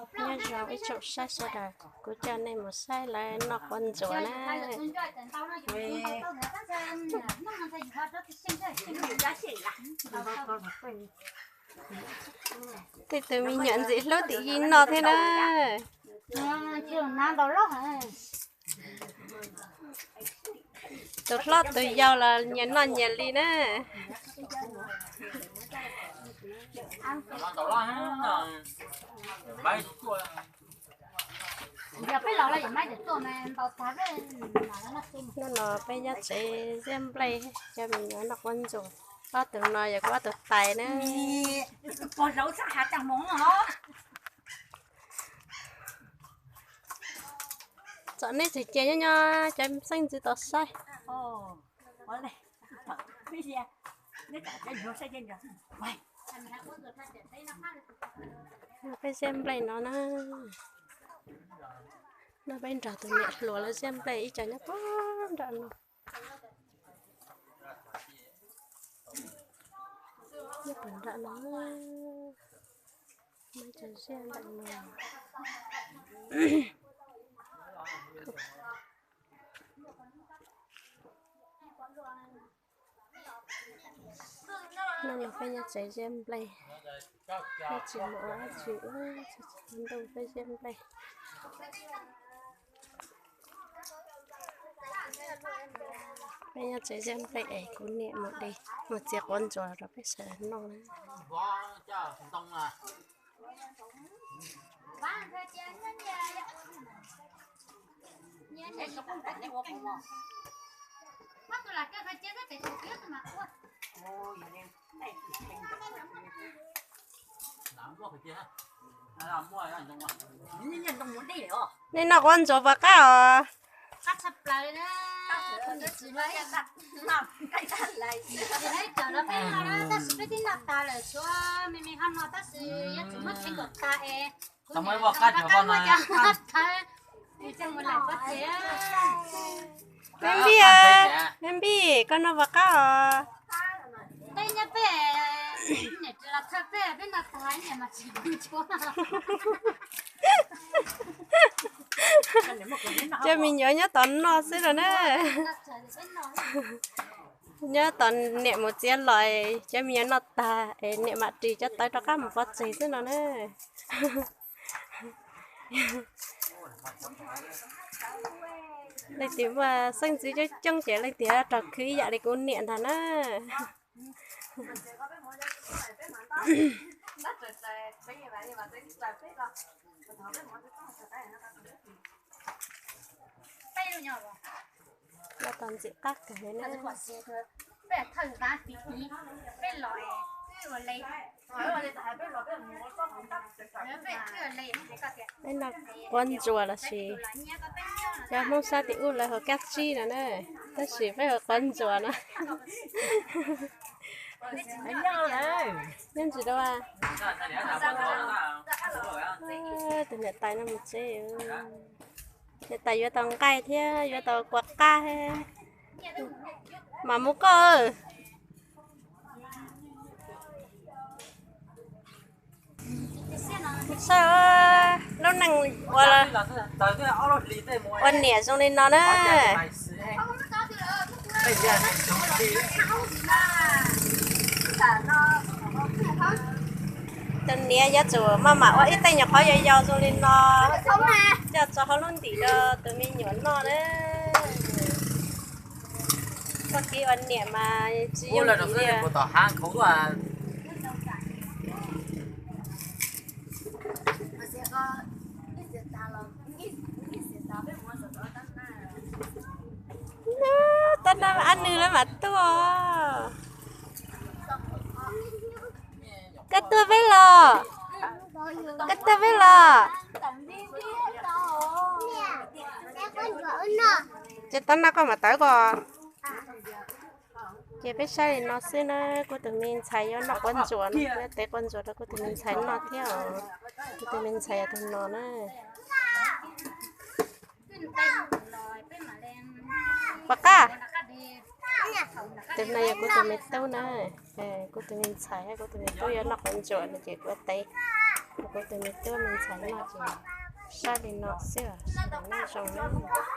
Nyob zoo ib tsoom saib sawv daws, kuv coj nej mus saib lawv noj quav ntsuas na. Tej tus me nyuam ntxim hlub tim yig noj thiab na. Tus hlob tus yau los nyias noj nyias li na. Hnub no peb nyob tsev ziab nplej, cov me nyuam noj quav ntsuas. Ob tug no yog kuv ob tug tais na. Txom nyem tsis ces nyob nyob cov xeeb ntxwv tau saib. Peb ziab nplej no na. No peb nrog tus niam hluas lawv ziab nplej ib co nyob puag nram no. Nyob puag nram no. Muaj ib co ziab nram no. Hnub no peb nyob tsev ziab nplej, peb tsis mus ua dab tsi, ntuj peb ziab nplej. Peb nyob tsev ziab nplej es kuv niam mus de, mus txiav quav ntsuas rau peb sawv daws noj na. Nej noj quav ntsuas puas qab os? Me Npij, Me Npij, koj noj puas qab os? Cov me nyuam nyob tom noj xwb no na. Nyob tom niam mus txiav los, cov me nyuam noj tag es niam mam ris cov tawv rov qab mus pov tseg xwb no na. Leej twg muaj xeeb ntxwv coob coob ces leej twg rau khwv ib yam li kuv niam ntag na. Noj tau ntxim qab kawg li na. Peb noj quav ntsuas los sis cov Hmoob sab tim ub lawv hu kab tsib no na, tab sis peb hu quav ntsuas no. Nyob ntsis dua. Tus niam tais no mus tsev, niam tais yuav tau nqaij thiab yuav tau kua qab thiab. Mam mus koj. Saib lub neej ua niam zoo li no na. Tus niam yuav tsum maj mam ua ib teeg nyuam qhuav yau yau zoo li no coj tso hauv lub ntim rau tus me nyuam noj na. Txoj kev ua niam mas tsis yooj yim li. Tab nab ab nws lawv mam tuaj. Koj tuaj peb los? Koj tuaj peb los? Ces tab nab koj mam tawv koj. Ces peb saib li no xwb na, kuv tus me ntxhais yuav noj quav ntsuas no, yuav tev quav ntsuas rau kuv tus me ntxhais noj thiab os. Kuv tus me ntxhais yog tus no na. Pom qab. Tus no yog kuv tus me tub na. Kuv tus me ntxhais, kuv tus me tub yuav noj quav ntsuas no ces kuv tev, kuv Kuv tus me tub me ntxhais noj ces saib li no xwb, sawv daws noj zoo nawb.